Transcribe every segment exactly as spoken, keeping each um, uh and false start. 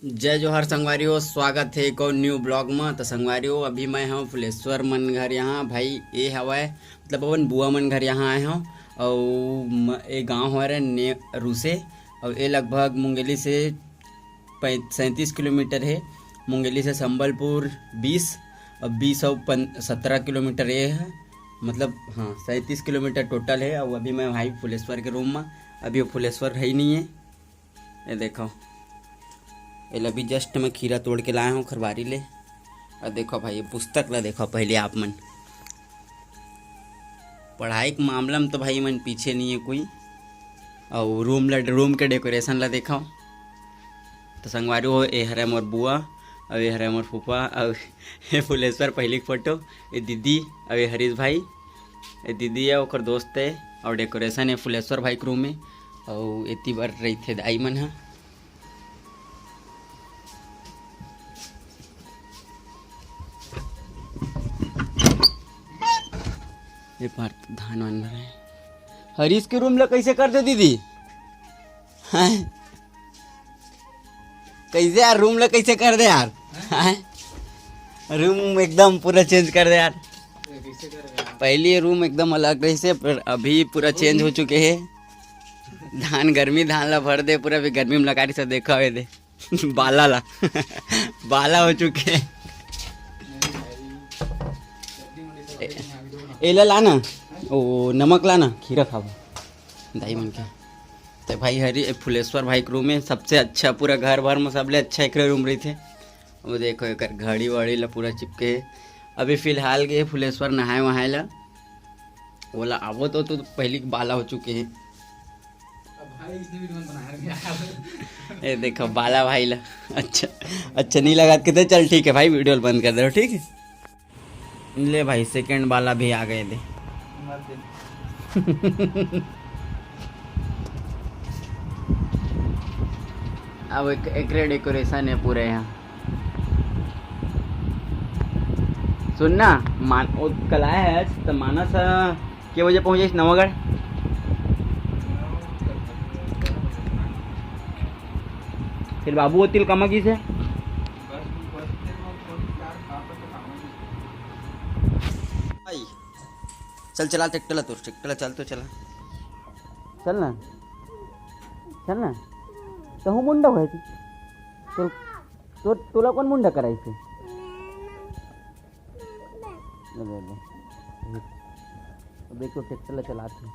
जय जोहार संगवारी हो, स्वागत हे एक और न्यू ब्लॉग म। त संगवारी हो, अभी मैं हूँ फुलेश्वर मन घर यहाँ। भाई, ए हवय, मतलब अपन बुआ मन घर यहाँ आए हूँ। अउ म-, ए गाँव हरे ने रूसे, अउ ए लगभग मुंगेली से पै-, सैंतीस किलोमीटर हे। मुंगेली से संबलपुर बीस, अब बीस अउ पन-, सत्रह किलोमीटर ये है, मतलब हाँ, सैंतीस किलोमीटर टोटल है। अउ अभी मैं भाई फुलेश्वर के रूम में, अभी वो फुलेश्वर है ही नहीं है। ये देखो, ये अभी जस्ट मैं खीरा तोड़ के लाया हूँ खरबारी ले। और देखो भाई, ये पुस्तक ला देखो पहले आप मन। पढ़ाई के मामला में तो भाई मन पीछे नहीं है कोई। और रूम ला, रूम के डेकोरेशन ला देखो। तो संगवारी हो, ए हरे मोर बुआ, और ये हरे मोर फूफा, और ये फुलेश्वर पहली के फोटो, ये दीदी, और ये हरीश भाई, ये दीदी है, ओकर दोस्त है, और डेकोरेशन है फुलेश्वर भाई के रूम में, और एती बर रहिथे दाई मन ह। ये पार धान वान भरे। हरीश के रूम ला कैसे कर दे दीदी? हैं? कैसे यार, रूम ला कैसे कर दे यार? हैं? रूम एकदम पूरा चेंज कर दे यार। पहले ये रूम एकदम अलग रहिसे, पर अभी पूरा चेंज हो चुके हैं। धान, गर्मी धान ला भर दे पूरा, भी गर्मी में लगा रही सब, देखा हुए दे। बाला ला। बाला हो चुके हैं। ए-, एला लाना, ओ नमक लाना, खीरा खाबो दाई मन के। तो भाई हरी, ए फुलेश्वर भाई के रूम है, सबसे अच्छा, पूरा घर भर में सबले अच्छा एकरे रूम रहिथे। वो देखो, एकर घड़ी वड़ी ला पूरा चिपके है। अभी फिलहाल गए फुलेश्वर नहाए वहाए ला, ओला आवो तो, तो पहली के बाला हो चुके हैं। अब भाई, इसने भी ढोल बनाया है। ये देखो बाला भाई ला। अच्छा, अच्छा नहीं लगा के तो चल ठीक है भाई, वीडियो बंद कर दे, ठीक है। ले भाई, सेकंड बाला भी आ गए दे। अब एक, एकरे डेकोरेशन है पूरे यहाँ। सुन ना, मान, ओ, कल आया है आज, तो मानस, अ, के बजे पहुँचे इस नवागढ़? फिर बाबू वो तिल कमा की से? भाई, चल चला ट्रैक्टर ला, तोर ट्रैक्टर ला, चल तो चला। चल ना, चल ना। तहूँ मुंडा होय तू। तो, तो, तोला कौन मुंडा कराई से? ले, ले, ले। अब देखो ट्रैक्टर ला चलात हे।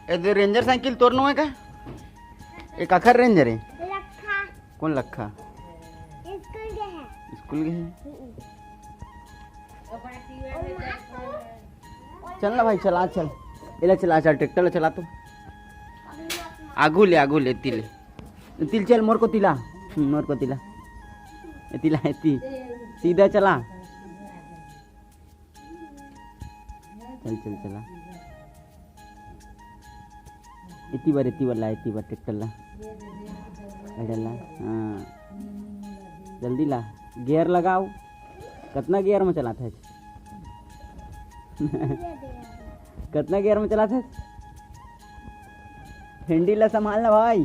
ए दे रेंजर साइकिल तोर नो है का? ए काखर रेंजर है? लखा। कौन लखा? स्कूल गए हैं। स्कूल गए हैं? हम्म। चल ना भाई, चला चल। एला चला चल, ट्रैक्टर ला चला तो। आगू ले, आगू ले, तिल। तिल चल, मोर को तिला। हम्म, मोर को तिला। ए तिला, ए ती। सीधा चला। चल, चल, चला। इतनी बार, इतनी बार ला, इतनी बार ट्रैक्टर ला। गाड़ी ला, हाँ। जल्दी ला। गियर लगाओ। कतना गियर में चलात है? कतना गियर में चलात है? फेंडी ला संभालना भाई।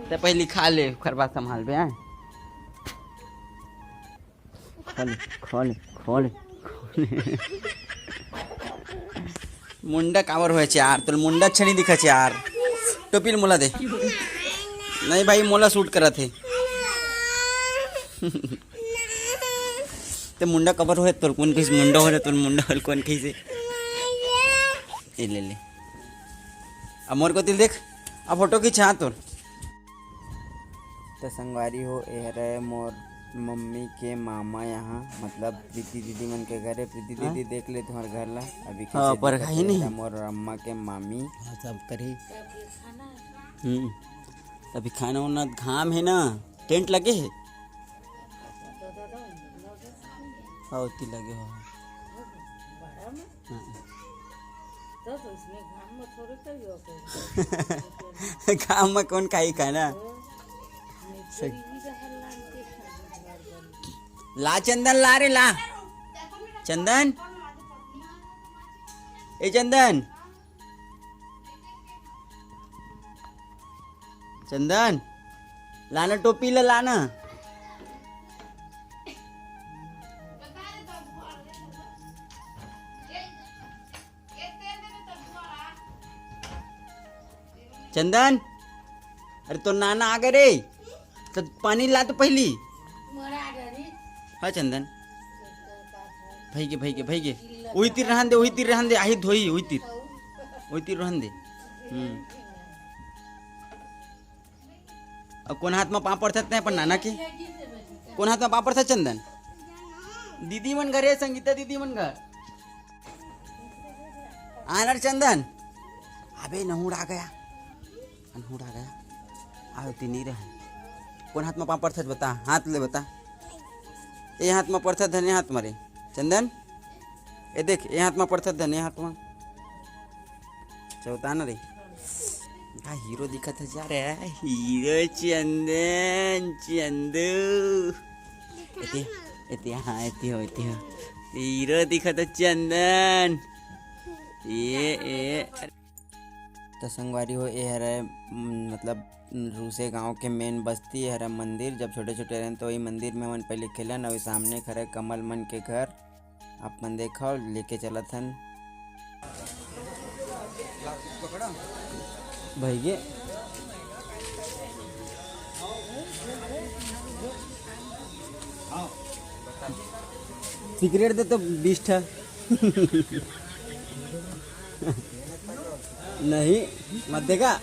ते पहली खा ले, ओकर बाद संभालबे, हैं? खा ले, खा ले, खा ले, खा ले। मुंडा काबर होय छे यार? तोर मुंडा अच्छा नहीं दिखा छे यार। टोपी ल मोला दे। नहीं भाई, मोला सूट करत हे। ते मुंडा काबर होय? तोर कोन कहिस मुंडा होय? तोर मुंडा होय कोन कहिस? ए ले ले। अब मोर कोति ल देख। अब फोटो खींच, हाँ, तोर। त संगवारी हो, ए हरे मोर मम्मी के मामा यहाँ, मतलब प्रीति दीदी मन के घर है। प्रीति हाँ। दीदी, देख ले तुम्हारे घर ला, अभी हाँ, कैसे पर दिखत है हे। नहीं। मोर अम्मा के मामी। हाँ, सब करे। हम्म, अभी खाना वाना, घाम है ना, टेंट लगे है। हाँ, ओती लगे हो। हाँ। तो, तो इसमें घाम में थोड़े करियो के। घाम में कौन खाई खाना? तो, सही। ला चंदन, ला रे, ला। चंदन, ए चंदन, चंदन, लाना टोपी ला, लाना। चंदन, अरे तो नाना आ गए रे, तो पानी ला तो पहली। हाँ चंदन, भई के, भई के, भई के। वही तीर रहन दे, वही तीर रहन दे, आही धोई वही तीर, वही तीर रहन दे। हम्म। अब कौन हाथ में पापड़ था, अपन नाना के? कौन हाथ में पापड़ था चंदन? दीदी मन घर है, संगीता दीदी मन घर। आनर चंदन, अबे नहुड़ आ गया, नहुड़ आ गया। आओ ती नहीं रहा। कौन हाथ में पापड़ था बता, हाथ ले बता। ए हाथ में पड़था धने हाथ में रे। चंदन, ए देख, ए हाथ में पड़था धने हाथ में। चौथा ना रे। का हीरो दिखत है जा रे, हीरो चंदन, चंदू। एती, एती, हाँ, एती हो, एती हो। हीरो दिखत है चंदन। ये, ए। तो संगवारी हो, ए हरे, उम, मतलब, रूसे गांव के मेन बस्ती हरे मंदिर। जब छोटे-छोटे रहेन तो वही मंदिर में हमन पहले खेलन, और सामने खरे कमल मन के घर। आप मन देखो, लेके चलत हन। भैये। सिगरेट दे तो बीस ठा। नहीं, मत देगा।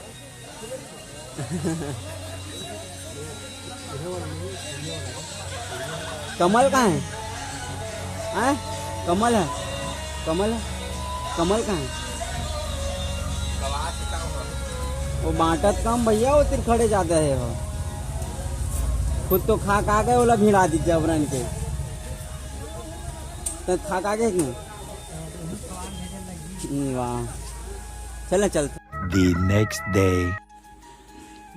कमल कहाँ है? हैं? कमल है, कमल है, कमल कहाँ है? वो बांटत कम भैया, वो तेरे खड़े ज्यादा है हो। खुद तो खा खा के ओला भिड़ा दी जबरन के। तो खा खा के क्यों? हम्म, वाह। चल ना, चल। The next day.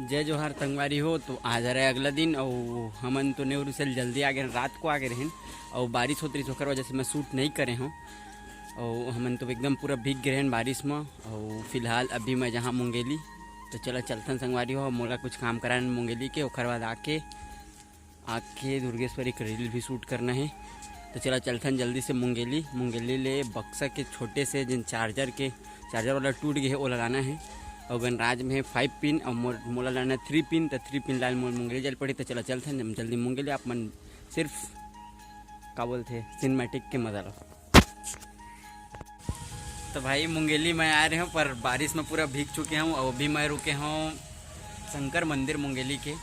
जय जोहार संगवारी हो। तो आज हरे अगला दिन, और हमन तो नेहरू से जल्दी आ गए, रात को आ गए रहेन, और बारिश होत रही, ओकर वजह से मैं शूट नहीं करे हूँ। और हमन तो एकदम पूरा भीग गए रहेन बारिश में। और फिलहाल अभी मैं जहाँ मुंगेली, तो चला चलथन संगवारी हो, मोला कुछ काम करान मुंगेली के, ओकर बाद आके आके दुर्गेश्वरी के रील भी शूट करना है। तो चला चलथन जल्दी से मुंगेली। मुंगेली ले बक्सा के छोटे से जिन चार्जर के, चार्जर वाला टूट गए है, वो लगाना है। और गणराज में है फाइव पिन और मोर-, मोला लाना है थ्री पिन। तो थ्री पिन लान मोर मुंगेली जल पड़ी। तो चला चलथन जल्दी मुंगेली। आप मन सिर्फ का बोलते सिनेमैटिक के मजा लो। तो भाई, मुंगेली मैं आ रहे हूँ, पर बारिश में पूरा भीग चुके हूँ। और अभी मैं रुके हूँ शंकर मंदिर मुंगेली के,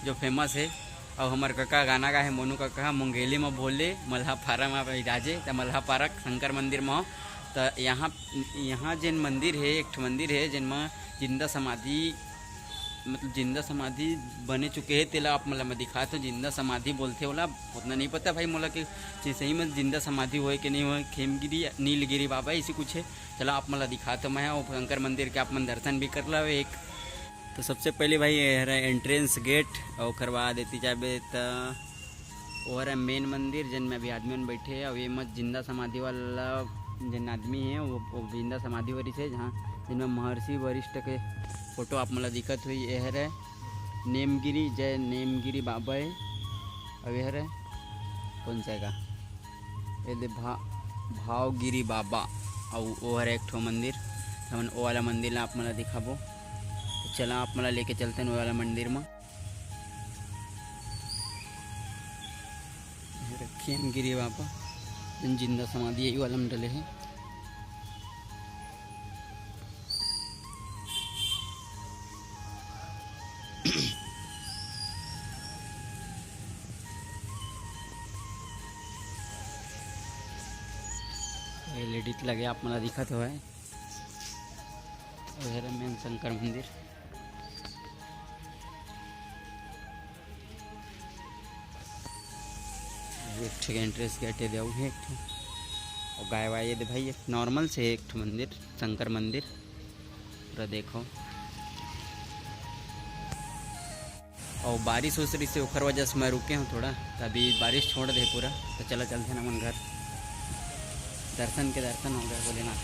जो फेमस है। और हमार काका गाना गा है, मोनू काका, "मुंगेली में भोले, मल्हा पारा में बिराजे", तो मल्हा पारा शंकर मंदिर में हो। तो यहाँ, यहाँ जिन मंदिर है, एक ठो मंदिर है जिन में जिंदा समाधि, मतलब जिंदा समाधि बने चुके हे, तेला आप मन ला मैं दिखात हूँ। जिंदा समाधि बोलथे ओला, उतना नहीं पता भाई मोला कि सही में जिंदा समाधि होए कि नहीं होए। खेमगिरी, नीलगिरी बाबा ऐसी कुछ है। चला आप मन ला दिखात हूँ मैं, वो शंकर मंदिर के आप मन दर्शन भी कर लो एक। तो सबसे पहले भाई ये हरे एंट्रेंस गेट, और ओकर बाद एती जाबे त ओहर है मेन मंदिर, जेन में अभी आदमी मन बैठे हे। अउ ये मत जिंदा समाधि वाला जेन आदमी है, वो, वो जिंदा समाधि वाली से, जहाँ जिनमें महर्षि वशिष्ठ के फोटो आप मन ला दिखत हुई। ये हर है नेमगिरी, जय नेमगिरी बाबा है। अउ ये हर है कौन सा का, ये दे भा-, भावगिरी बाबा। अउ वो हर एक ठो मंदिर, हमन वो वाला मंदिर ला आप मन ला दिखाबो। तो चला, आप मन ला लेके चलते हैं वो वाला मंदिर में। ये रखे हैं गिरी बाबा, जिन जिंदा समाधि यही वाला में डले हैं। ये लेडीज लगे आप मन ला दिखत हवय। ये हरे मेन शंकर मंदिर। एक ठो एंट्रेंस गेट है, देऊ है एक ठो। और गाय वाय ये दे भाई, एक नॉर्मल से एक ठो मंदिर, शंकर मंदिर पूरा देखो। और बारिश उस रही से, ओखर वजह से मैं रुके हूँ थोड़ा, तो अभी बारिश छोड़ दे पूरा, तो चला चलते हैं ना मन घर। दर्शन के दर्शन हो गए भोलेनाथ।